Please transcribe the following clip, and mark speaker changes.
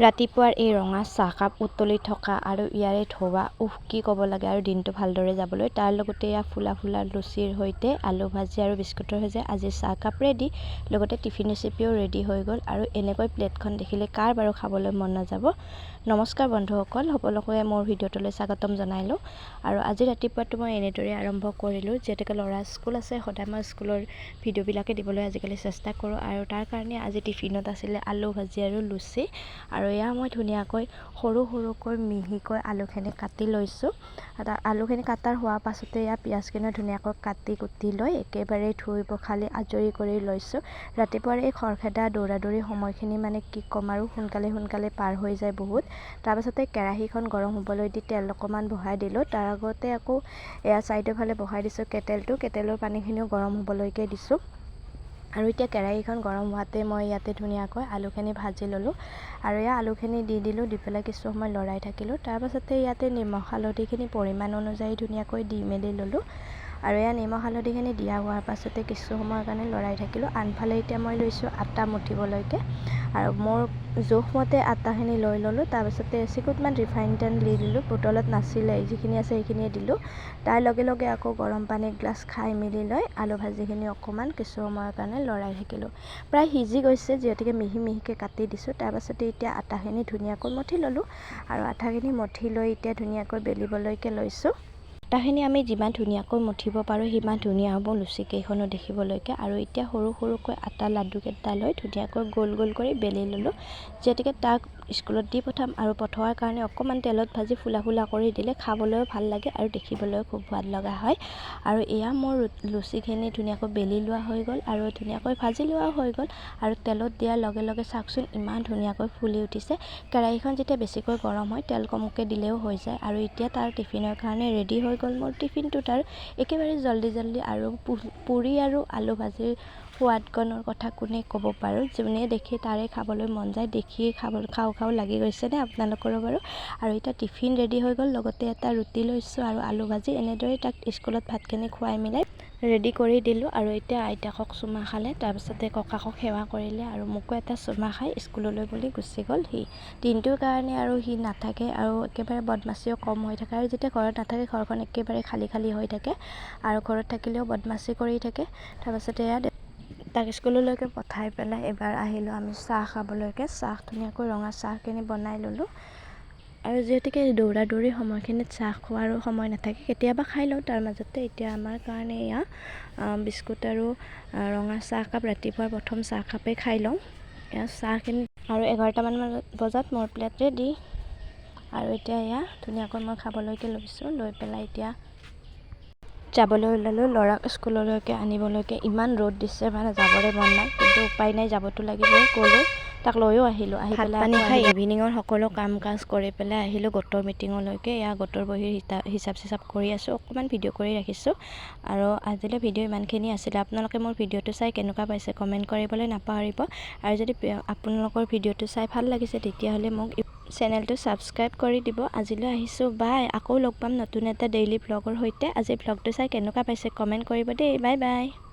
Speaker 1: ৰাতিপুৱাৰ এই ৰঙা চাহকাপ উতলি থকা আৰু ইয়াৰে ধোৱা, উফ, কি ক'ব লাগে আৰু দিনটো ভালদৰে যাবলৈ। তাৰ লগতে এয়া ফুলা ফুলা লুচিৰ সৈতে আলু ভাজি আৰু বিস্কুটৰ সৈতে আজি চাহকাপ ৰেডি, লগতে টিফিন ৰেচিপিও ৰেডি হৈ গ'ল। আৰু এনেকৈ প্লেটখন দেখিলে কাৰ বাৰু খাবলৈ মন নাযাব? নমস্কাৰ বন্ধুসকল, সকলোকে মোৰ ভিডিঅ'টোলৈ স্বাগতম জনাইলোঁ। আৰু আজি ৰাতিপুৱাটো মই এনেদৰে আৰম্ভ কৰিলোঁ। যিহেতুকে ল'ৰা স্কুল আছে, সদায় মই স্কুলৰ ভিডিঅ'বিলাকে দিবলৈ আজিকালি চেষ্টা কৰোঁ। আৰু তাৰ কাৰণে আজি টিফিনত আছিলে আলু ভাজি আৰু লুচি। আৰু এয়া মই ধুনীয়াকৈ সৰু সৰুকৈ মিহিকৈ আলুখিনি কাটি লৈছোঁ। আলুখিনি কাটাৰ হোৱাৰ পাছতে এয়া পিঁয়াজখিনিও ধুনীয়াকৈ কাটি কুটি লৈ একেবাৰে ধুই পখালি আজৰি কৰি লৈছোঁ। ৰাতিপুৱাৰ এই খৰখেদা দৌৰা দৌৰি সময়খিনি মানে কি ক'ম আৰু, সোনকালে সোনকালে পাৰ হৈ যায় বহুত। তাৰপাছতে কেৰাহীখন গৰম হ'বলৈ দি তেল অকণমান বহাই দিলোঁ। তাৰ আগতে আকৌ এয়া ছাইডৰ ফালে বহাই দিছোঁ কেটেলটো, কেটেলৰ পানীখিনিও গৰম হ'বলৈকে দিছোঁ। আৰু এতিয়া কেৰাহীখন গৰম হোৱাতে মই ইয়াতে ধুনীয়াকৈ আলুখিনি ভাজি ল'লোঁ। আৰু এয়া আলুখিনি দি দিলোঁ, দি পেলাই কিছু সময় লৰাই থাকিলোঁ। তাৰপাছতে ইয়াতে নিমখ হালধিখিনি পৰিমাণ অনুযায়ী ধুনীয়াকৈ দি মেলি ল'লোঁ। আৰু এয়া নিমখ হালধিখিনি দিয়া হোৱাৰ পাছতে কিছু সময়ৰ কাৰণে লৰাই থাকিলোঁ। আনফালে এতিয়া মই লৈছোঁ আটা মঠিবলৈকে আৰু মোৰ জোখমতে আটাখিনি লৈ ল'লোঁ। তাৰপাছতে এচিকুটমান ৰিফাইন তেল দি দিলোঁ, বটলত নাছিলে, যিখিনি আছে সেইখিনিয়ে দিলোঁ। তাৰ লগে লগে আকৌ গৰম পানী এগিলাচ খাই মেলি লৈ আলু ভাজিখিনি অকণমান কিছু সময়ৰ কাৰণে লৰাই থাকিলোঁ। প্ৰায় সিজি গৈছে, যিহেতুকে মিহি মিহিকৈ কাটি দিছোঁ। তাৰপাছতে এতিয়া আটাখিনি ধুনীয়াকৈ মঠি ল'লোঁ আৰু আটাখিনি মঠি লৈ এতিয়া ধুনীয়াকৈ বেলিবলৈকে লৈছোঁ। আটাখিনি আমি যিমান ধুনীয়াকৈ মঠিব পাৰোঁ, সিমান ধুনীয়া হ'ব লুচিকেইখনো দেখিবলৈকে। আৰু এতিয়া সৰু সৰুকৈ আটা লাডুকেইটা লৈ ধুনীয়াকৈ গোল গোল কৰি বেলি ল'লোঁ, যিহেতুকে তাক স্কুলত দি পঠাম। আৰু পঠোৱাৰ কাৰণে অকণমান তেলত ভাজি ফুলা ফুলা কৰি দিলে খাবলৈও ভাল লাগে আৰু দেখিবলৈও খুব সোৱাদ লগা হয়। আৰু এয়া মোৰ লুচিখিনি ধুনীয়াকৈ বেলি লোৱা হৈ গ'ল আৰু ধুনীয়াকৈ ভাজি লোৱাও হৈ গ'ল। আৰু তেলত দিয়াৰ লগে লগে চাওকচোন, ইমান ধুনীয়াকৈ ফুলি উঠিছে। কেৰাহীখন যেতিয়া বেছিকৈ গৰম হয়, তেল কমকৈ দিলেও হৈ যায়। আৰু এতিয়া তাৰ টিফিনৰ কাৰণে ৰেডি হৈ গ'ল মোৰ টিফিনটো তাৰ একেবাৰে জল্দি জল্দি। আৰু পুৰি আৰু আলু ভাজিৰ সোৱাদকণৰ কথা কোনে ক'ব পাৰোঁ? যোনে দেখে তাৰে খাবলৈ মন যায়। দেখিয়ে খাব খাওঁ খাওঁ লাগি গৈছেনে আপোনালোকৰো বাৰু? আৰু এতিয়া টিফিন ৰেডি হৈ গ'ল, লগতে এটা ৰুটি লৈছোঁ আৰু আলু ভাজি। এনেদৰেই তাক স্কুলত ভাতখিনি খুৱাই মিলাই ৰেডি কৰি দিলোঁ। আৰু এতিয়া আইতাকক চুমা খালে, তাৰপিছতে ককাকক সেৱা কৰিলে আৰু মোকো এটা চুমা খাই স্কুললৈ বুলি গুচি গ'ল সি। দিনটোৰ কাৰণে আৰু সি নাথাকে আৰু একেবাৰে বদমাচিও কম হৈ থাকে। আৰু যেতিয়া ঘৰত নাথাকে, ঘৰখন একেবাৰে খালী খালী হৈ থাকে আৰু ঘৰত থাকিলেও বদমাচি কৰি থাকে। তাৰপাছতে ইয়াত তাক স্কুললৈকে পঠাই পেলাই এবাৰ আহিলোঁ আমি চাহ খাবলৈকে। চাহ ধুনীয়াকৈ ৰঙা চাহখিনি বনাই ল'লোঁ। আৰু যিহেতুকে দৌৰা দৌৰি সময়খিনিত চাহ খোৱাৰো সময় নাথাকে, কেতিয়াবা খাই লওঁ তাৰ মাজতে। এতিয়া আমাৰ কাৰণে এয়া বিস্কুট আৰু ৰঙা চাহকাপ, ৰাতিপুৱাৰ প্ৰথম চাহকাপেই খাই লওঁ এয়া চাহখিনি। আৰু 11টামান বজাত মোৰ প্লেট ৰেডি। আৰু এতিয়া এয়া ধুনীয়াকৈ মই খাবলৈকে লৈছোঁ। লৈ পেলাই এতিয়া যাবলৈ ওলালোঁ ল'ৰাক স্কুললৈকে আনিবলৈকে। ইমান ৰ'দ দিছে, মানে যাবৰে মন নাই, কিন্তু উপায় নাই, যাবতো লাগিবই। গ'লোঁ, তাক লৈও আহিলোঁ। আহি
Speaker 2: ভাত
Speaker 1: পেলাই
Speaker 2: পানী
Speaker 1: আকৌ
Speaker 2: খাই
Speaker 1: ইভিনিঙৰ সকলো কাম কাজ কৰি পেলাই আহিলোঁ গোটৰ মিটিঙলৈকে। এয়া গোটৰ বহীৰ হিচাপ চিচাপ কৰি আছোঁ, অকণমান ভিডিঅ' কৰি ৰাখিছোঁ। আৰু আজিলৈ ভিডিঅ' ইমানখিনি আছিলে। আপোনালোকে মোৰ ভিডিঅ'টো চাই কেনেকুৱা পাইছে, কমেণ্ট কৰিবলৈ নাপাহৰিব। আৰু যদি আপোনালোকৰ ভিডিঅ'টো চাই ভাল লাগিছে, তেতিয়াহ'লে মোক চেনেলটো ছাবস্ক্ৰাইব কৰি দিব। আজিলৈ আহিছোঁ, বাই। আকৌ লগ পাম নতুন এটা ডেইলি ভ্লগৰ সৈতে। আজিৰ ভ্লগটো চাই কেনেকুৱা পাইছে, কমেণ্ট কৰিব দেই। Bye bye.